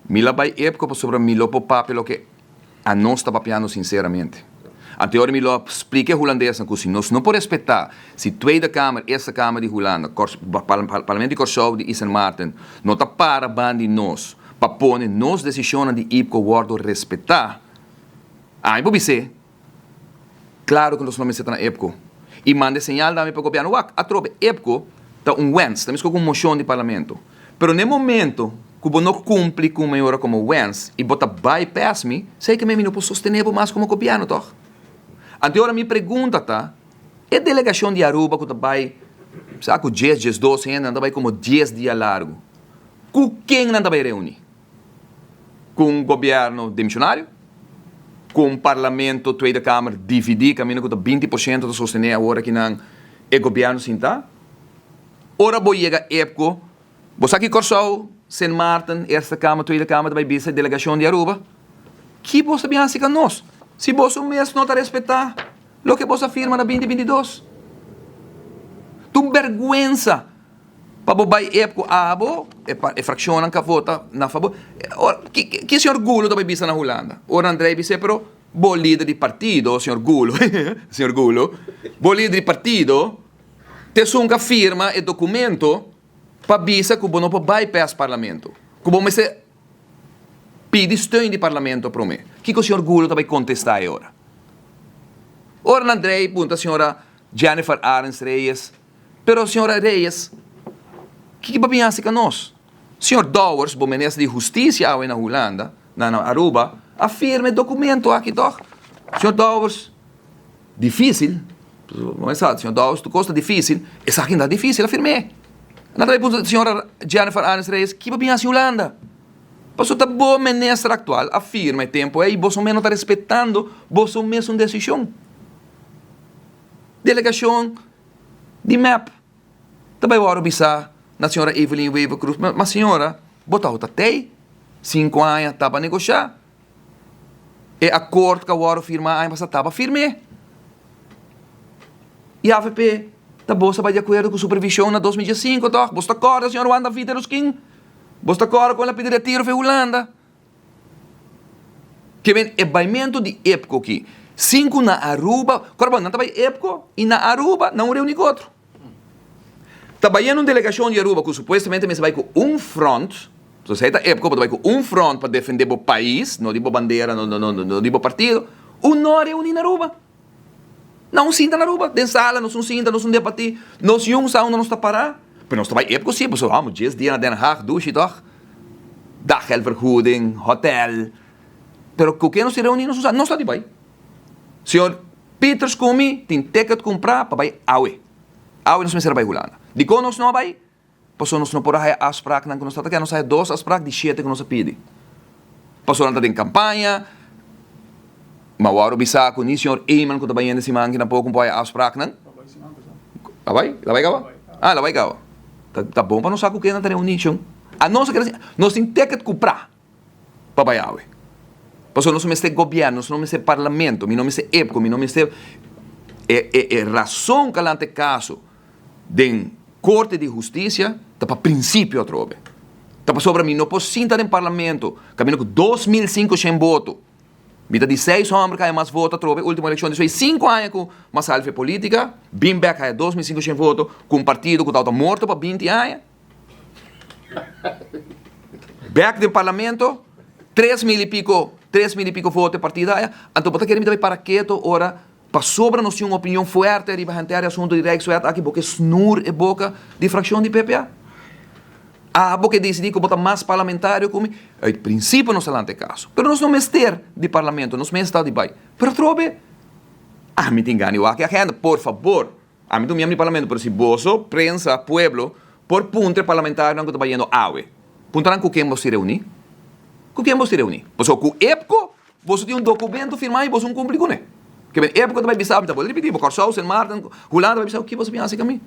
Mi la bai IPCO pasobra mi lo por papia loke anos ta papiando sinceramente. Anto ora mi lo a splica e hulandesnan cu si nos no por respeta si Tweede Kamer, Eerste Kamer di Hulanda, Parlamento di Corsou di Sint Maarten no ta para ban di nos pa pone nos decisionnan di IPCO wordo respeta, ami por bis'é claro cu nos no mester ta na IPCO y manda e señal tambe pa gobierno. Wak, atrobe IPCO ta un wens, ta mescos cu un mocion di Parlamento. Pero n'e momento cu bo no cumpli cu mi ora como wens y bo ta bypass mi, sey cu mi no por sostene bo mas como gobierno toch? Anto ora mi pregunta ta, e delegacion di Aruba cu ta bay sa cu djes, djesdos hende, nan ta bay como dies dia largo, cu ken nan ta bay reuni? Cu un gobierno demisionario? Cu un parlamento, Tweede Kamer, dividi caminda cu ta 20% ta sostene awor akinan e gobierno sinta? Ora bo yega EPCO, bo sa ki Kòrsou, Sint Maarten, Eerste Kamer, Tweede Kamer ta bai bisa e delegashon di Aruba? Ki bo ta bin hasi ka nos, si boso mes no ta respetá loke boso a firma na 2022? Ta un bèrgwensa pa bo bai EPCO abo, e frakshonnan ka vota na fabor. Ki señor Gulo ta bai bisa na Hulanda? Ora nan drei bis'é, pero bo lider di partido, señor Gulo, señor Gulo, bo lider di partido, T'esun ka firma e documento pa bisa cu bo no por bypass Parlamento, cu bo mester pidi steun di Parlamento prome. Kico señor Gulo ta bay contesta e ora? Ora nan drey punta señora Jennifer Arends Reyes, pero señora Reyes, kico bo bin haci ca nos? Señor Dowers, bo minister di Husticia awe na Hulanda, na Aruba, a firma e documento aki toch? Señor Dowers. Difícil, bo sa, señor Dowers, tur cos ta difícil, esaki no ta difícil, a firm'é. Nan ta bay puntra señora Jennifer Arends Reyes, ki bo bin haci Hulanda? Pasobra ta bo minister actual a firma e tempo ey, boso mes no ta respetando boso mesun decision. Delegacion di mep ta bay worde bisa na señora Evelyn Wever-Croes, ma señora, bo tabata tey cinco aña taba negosha. E akord ku a wòrdu firmá aña pasá taba firmé. I avp ta boso a bai di akuerdo ku supervishon na 2015 tòg? Boso ta kòrda señor Juan David Eroskin? Boso ta kòrda kon el a pidi retiro for Hulanda? Ke men e baimentu di EPCO ki sin ku na Aruba, kòrda bon nan ta bai EPCO i na Aruba nan un reuní ku otro. Ta bayendo un delegacion di Aruba cu supuestamente mester bay cu un front, so esey ta EPCO, bo ta bay cu un front pa defende bo pais, no di bo bandera, no no no di bo partido, un no a reuni na Aruba. Nan un sinta na Aruba, den sala nos un sinta, nos un debati, nos yun sa unda nos ta para, pero nos ta bay EPCO si, pasobra amo djes dia na Den Haag, dushi toch, daggeldvergoeding, hotel, pero cu ken nos tin reuni nos un sa, nos ta di bay. Señor Pieters cu mi tin ticket cumpra pa bay awe. Awe nos mester a bay Hulanda. Dicon nos no a bay? Pasobra nos no por a haya afspraaknan cu nos tabata kere. Nos a haya dos afspraak di shete cu nos a pidi. Pasobra nan ta den campaña. Ma wou bisa cu ni señor Eman cu ta bayendo siman aki tampoco por haya afspraaknan. A bay? La bay caba? Ah, la bay caba. Ta bon pa nos sa cu ken nan ta reuni, shon. Anos a kere nos tin ticket cumpra. pa bai awe. Pasobra nos no mester gobierno, nos no mester parlamento, mi no mester EPCO, mi no mester e e e rason ku a lanta e kaso den Korte di Hustisia ta pa prinsipio atrobe. Ta pasobra mi no por sinta den parlamento kaminda ku 2500 boto. Mi ta di seis hòmber ku haya mas voto atrobe ultimo elekshon di 5 aña ku mas half e politika, bin bèk haya 2500 voto ku un partido ku tabata morto pa 20 aña. Bek den parlamento, 3000 y pico, 3000 y pico voto e partido haya, anto bo ta kere mi ta bay para keto ora pasobra nos tin un opinion fuerte riba henter e asunto di Rijkswet aki bo ke snoer e boca di fraccion di PPA? Abo ke dicidi cu bo ta mas parlamentario cu mi? Uit principio nos ta lanta e caso, pero nos no mester di parlamento, nos mes ta di bay. Pero atrobe, ami tin gana di wak e agenda, por fabor. Ami ta un miembro di parlamento, pero si boso, prensa, pueblo, por puntra e parlamentarionan ku ta bayendo awe, puntra nan ku ken boso tin reuní? Ku ken boso tin reuní? Pasobra ku EPCO boso tin un dokumento firmá i boso no kumpli kuné. Ke men EPCO ta bai bisa, mi ta bolbe ripití, bo Kòrsou, Sint Maarten, Hulanda ta bai bisa, ki boso bin hasi ku mi?